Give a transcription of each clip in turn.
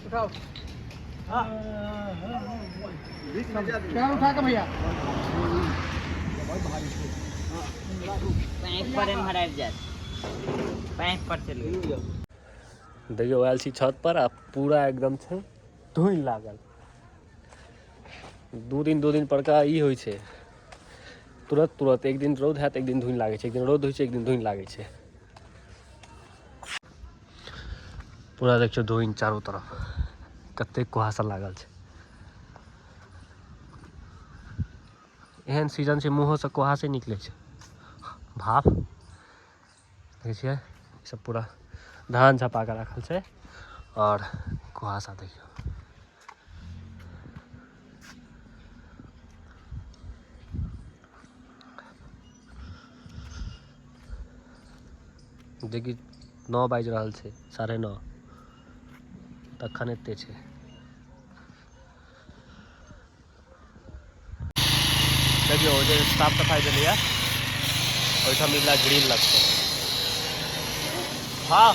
उठाओ। क्या उठा के भैया? पैंक पर एम्हर आबि जायत, पैंक पर चलि गेल। देखियौ, आयल छी छत पर आ पूरा एकदम छै धुनि लागल। 2 दिन 2 दिन परका ई होइ छै, तुरत तुरत एक दिन रौद हैत, एक दिन धुनि लागै छै, एक दिन रौद होइ छै, एक दिन धुनि लागै छै। पूरा देखियौ धुनि चारू तरफ, कतेक कुहासा लागल छै। एहन सीजन छै, मुँहोसँ कुहासे निकलै छै, भाप देखै छियै। ई सब पूरा धान झपा कऽ राखल छै आओर कुहासा देखियौ। जेकि 9 बाजि रहल छै, 9:30, तखन एते छै। देखियौ, जे साफ सफाइ भेलैए ओहिठाम मिला ग्रिल लगतै। हँ,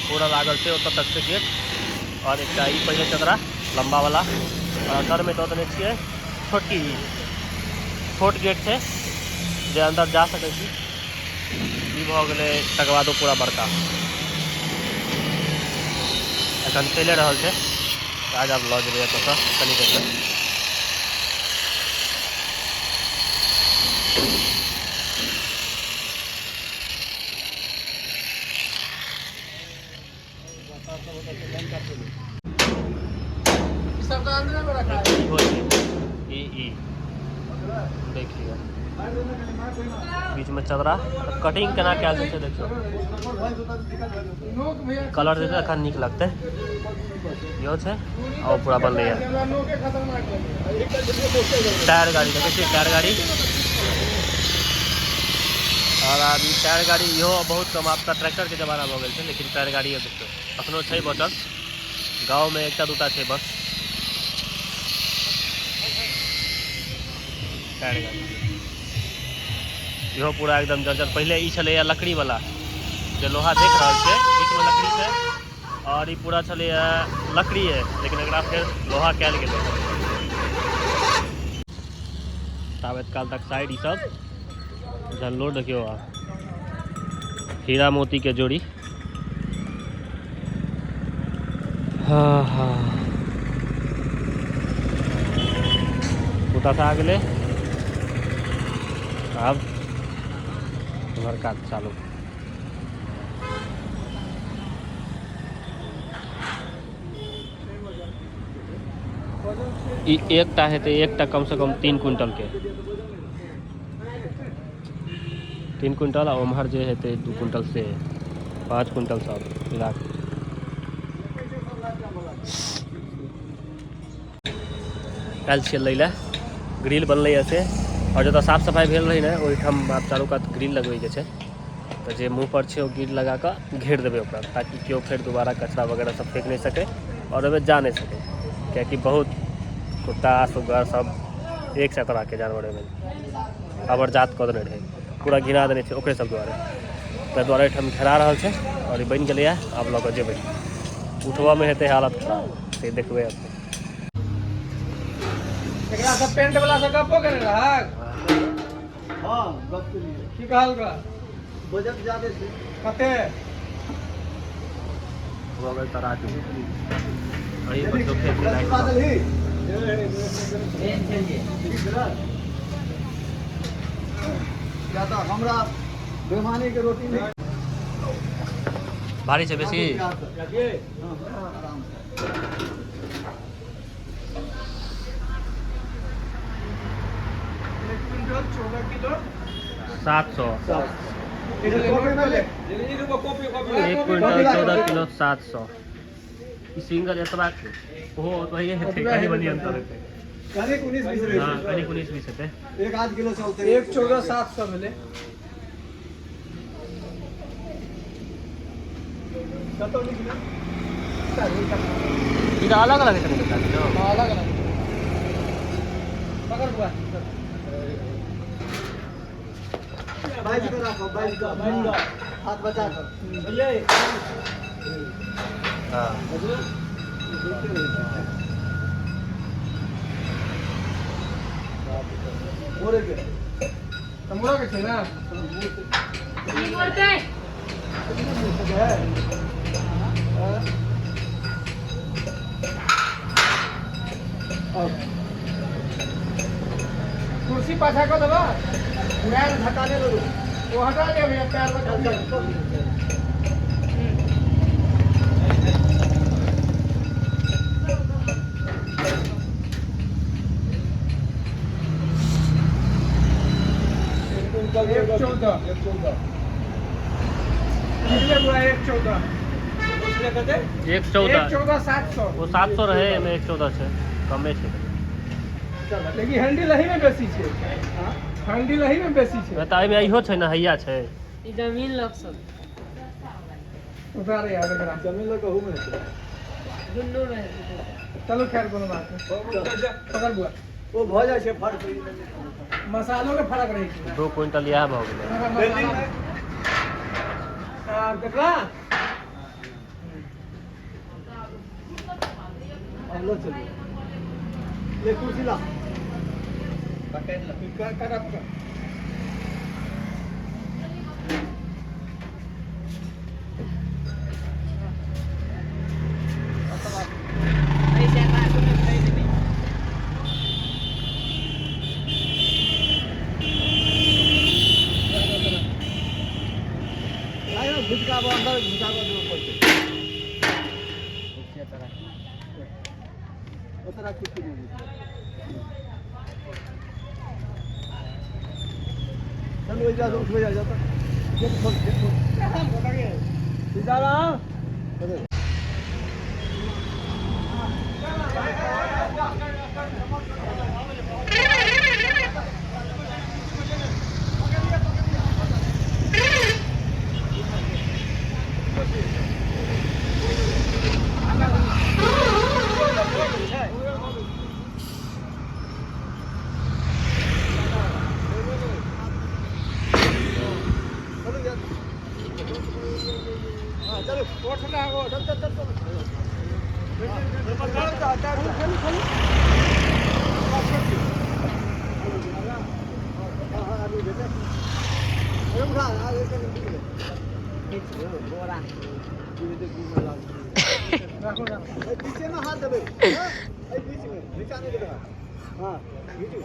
पूरा लागल छै ओतऽ तक छै गेट। आओर एकटा ई पहिले चदरा लम्बा वाला आओर अंदरमे दऽ देने छियै छोटकी, ई छोट गेट छै जे अंदर जा सकै छी। ई भऽ गेलै, तकर बाद ओ पूरा बड़का एखन चलि रहल छै काज। आब लऽ जेबै एतऽसँ कनि देरमे। ई सब तो अंदर में रखा है। इहो छै, ई ई देख लिअ, बीचमे चदरा कटिंग केना कयल जाइ छै देखियौ। नोक भैया। कलर देतै तखन नीक लगतै। इहो छै आ ओ पूरा बनलैए। हमरा नोके खतरनाक लगैया। टायर गाड़ी देखै छियै, टायर गाड़ी। आओर आब ई टायर गाड़ी इहो बहुत कम, आब तऽ ट्रैक्टरके जमाना भऽ गेल छै, लेकिन टायर गाड़ी देखियौ अखनो छै बचल गाँवमे, एकटा दूटा छै बस टायर गाड़ी। इहो पूरा एकदम जर्जर। पहिले ई छलैया लकड़ी वाला, जे लोहा देख रहल छियै, बीचमे लकड़ी छै और ई पूरा छलैया लकड़ी है, लेकिन एकरा फेर लोहा कयल गेलै। ताबत काल तक साइड ई सब झल्लो देखियौ आ हीरा मोती के जोड़ी। हाँ हाँ, उता आ गेलै। आब एम्हर काज चालू। ई एकटा हेतै, एकटा कमसँ कम 3 क्विंटल के, 3 क्विंटल आ उम्हर जे हेतै 2 क्विंटल से 5 क्विंटल सब मिला कऽ। आयल छियै लै लए, ग्रिल बनलैए से। आओर जतऽ साफ सफाइ भेल रहै ने, ओहिठाम आब चारू कात ग्रिल लगबैके छै। तऽ जे मुँह पर छै ओ ग्रिल लगा कऽ घेर देबै ओकरा, ताकि केओ फेर दोबारा कचरा वगैरह सब फेक नहि सकै आओर ओहिमे जा नहि सकै, कियाकि बहुत कुत्ता सुग्गर सब एक सए तरहके जानवर ओहिमे आबरजात कऽ देने रहै, पूरा घिना देने छै ओकरे सब दुआरे। ताहि दुआरे एहिठाम घेरा रहल छै आओर ई बनि गेलैए। आब लऽ कऽ जेबै, उठबऽमे हेतै हालत खराब, से देखबै अपने। एकरा सब पेंट वाला से गप्पो केने रहक? हाँ, गप के लिए। की कहलक? बजट ज्यादे छै। कते? भऽ गेल तराजू, एहि पर चोखे रस्सी बादल ही। ट्रेन चलिए। या तऽ हमरा बेमानी के रोटी नहीं। भारी छै बेसी। आराम से। 1 क्विंटल 14 किलो 700। कॉपी में ले। 1 क्विंटल 14 किलो 700। ई सिंगल एतबा ओहो ओतबे हेतै, कनि मनि अंतर हेतै। कनिक 19-20 रहै। हँ, कनिक 19-20 हेतै। छै एक आध किलो चलते। एक 14 700 भेलै। कतौ निकले। ई तऽ अलग अलग हेतै ने किलो? हाँ, अलग अलग। पकड़ बुआ। बाजि कऽ राखो, बाजि कऽ, बाजि कऽ, हाथ बचा कऽ। हँ। तऽ मुड़ा के छै ने। की बोलते? कुर्सी पाछा कऽ देबा, पैर हटा दे, वो हटा दे भैया, पैर रखल। 1.14। 1.14। कितने हुआ? 1.14। 1.14। 1.14 700। ओ 700 रहै, एहिमे 1.14 छै, कमे छै। लेकिन हैंडल एही में बेसी छै, हैंडल एही में बेसी छै। तऽ एहिमे इहो छै ने, हैया छै। ई जमीन लग सब। उतारे यार एकरा। जमीन लग कहू में हेतै। दुनू में। चलू, खैर, कोनो बात नहि, पकड़ बुआ। ओ भऽ जाइ छै फर्क। मसालो के फर्क रहै छै। 2 क्विंटल इएह भऽ गेलै। मसाला हाँ, देखला। अब लो, चलिए, ले कुर्सी ला। काटा पकड़। ऐसे राखू ने, खरीद नहीं। आयो, घुसकाबो, अंदर घुसाबो देबो पड़तै। ओतऽ राख कुर्सी में। चल, ओहि जा, उठबै जा, जा तऽ गेट खोल, गेट खोल। सीताराम। अरे। चलू यार। हाँ, चलो। उठ ना, उठ। चल चल चल चल। खोलू, खोलू। हाँ हाँ, आदमी भेटे। अरे उठा, आ, एक एक बोरा। राखू, राखू। एहि बीचेमे हाथ देबै, हाँ? एहि बीचमे नीचा नहि देबै हाथ। हाँ, घीचू।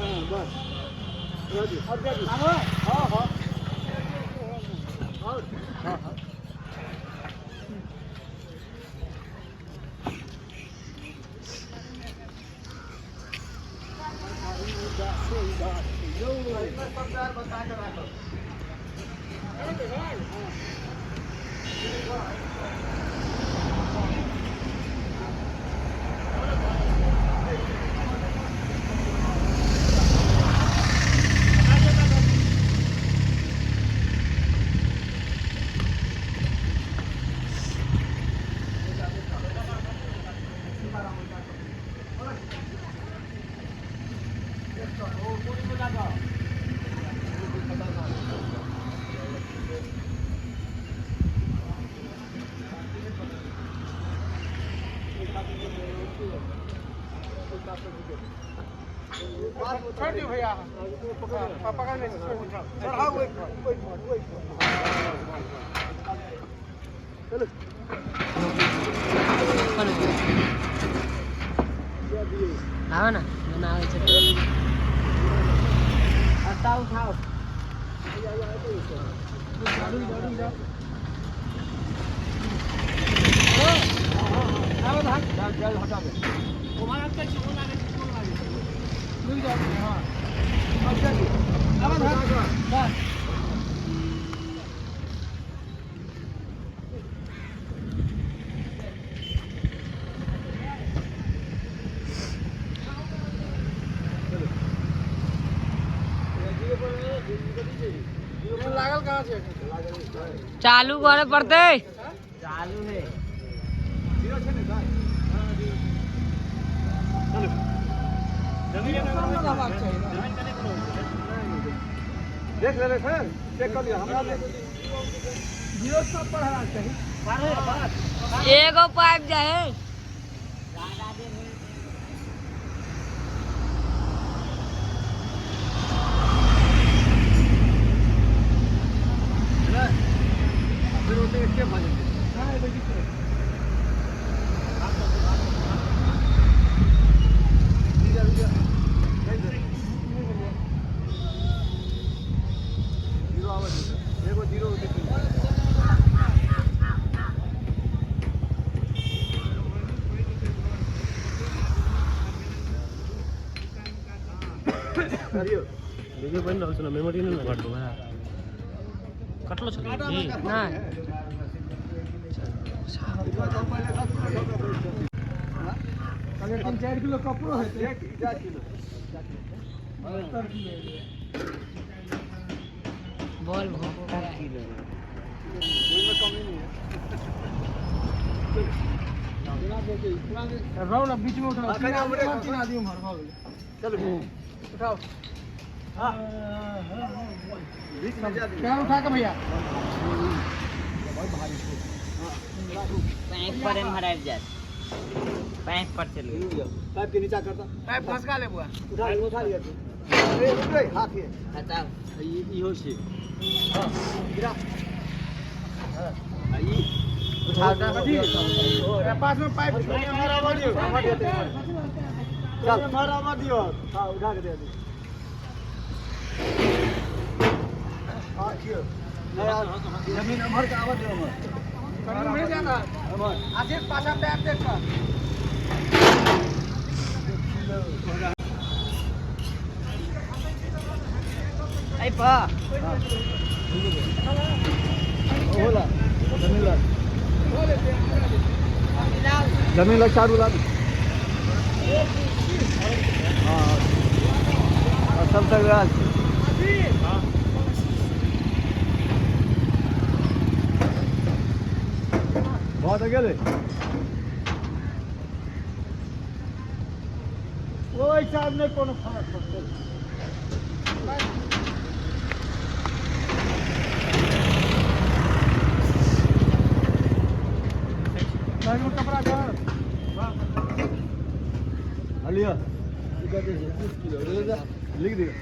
हाँ, बस रह दियौ। अब जा दियौ। हाँ हाँ और हाँ हाँ। बता के राखो। छोड़ दियो भैया, हाँ, पकड़ नहीं, छोड़ दियो। चढ़ाओ, ओहि पर, ओहि पर, ओहि पर। चलो। लाओ ना, बनावे छै। हटाओ, उठाओ। रुक जाओ, रुक जाओ। आबो भाग। चल, हटा दे। रुक जाओ, हाँ। अब जा दियौ। आबो भाग, बस। लागल कहाँ छै? चालू करे पड़तै। चालू है। जीरो छै ने गाय? सब रहबाक चाही ने। देख लेबै फेर चेक कर लिअ हमरा जीरो सब पर हरा चाही। एगो पाइप जाए। फिर ओते एके भऽ जेतै। हाँ, बेसी छै। रुक जा, रुक जा। नहीं दे। जीरो आबै छै। एगो जीरो होतै। करियौ। वीडियो बनि रहल छै ने, मेमोरी नहि ने घटलो है, कटलो छलै की? नहीं। अगर 3-4 किलो कपड़ो हेतै। एक 4 किलो। 70 किलो हेतै। बॉल भोंको। ओहिमे कमी नहि है। रहो ना, बीच में उठाओ। हाँ, तीन कनिया आदमी उम्हरे उम्हर, खसो। तीन आदमी उम्हर भऽ गेलै। चलू। उठाओ। बीच में जा दियौ। पैर उठा के भैया। पाइप पर एम्हर आबि जायत, पाइप पर चलि गेल। रुक जाओ। पाइप के नीचा करता। पाइप फसका ले बुआ। उठा लिअ, उठा लिअ। ए, रुक रे, हाथ ये। हटाउ। इहो छै। हां, गिरा। आ ई उठा। अथी, पास में पाइप। चल मारा दियो। हां, उठा के दे दे। हां, कियो नहीं, जमीन अमर के आवा दियो अमर। कनी उम्हरे जाना। अमर। आशीष, पाछा पैर देख कर। एहि पर। होला जमीन लग, जमीन लग, चारू ला। हाँ, और सब तक राज। बहुत गेलै। ओहि हिसाब नहि कोनो फरक पड़तै। बैग में कपड़ा धर। लिअ, 30 किलो लिख दियौ।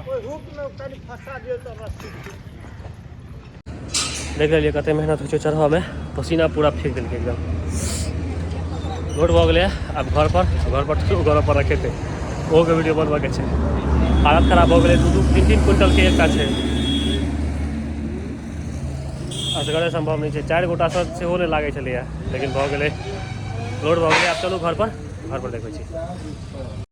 ओहि हुक में कनि फंसा दियौ तऽ रस्सी। देख लेलियै कते मेहनत होइ छै चढ़बऽमे। पसीना पूरा फेंक देलकै एकदम। लोड भऽ गेलै। आब घर पर, घर पर घर पर रखेतै, ओहोके वीडियो बनबऽके छै। हालत खराब भऽ गेलै। दू दू 3-3 क्विंटलके एकटा छै, असगरे सम्भव नहि छै। चारि गोटासँ सेहो नहि लागै छलैए, लेकिन भऽ गेलै, लोड भऽ गेलै। आब चलू घर पर, घर पर देखै छी।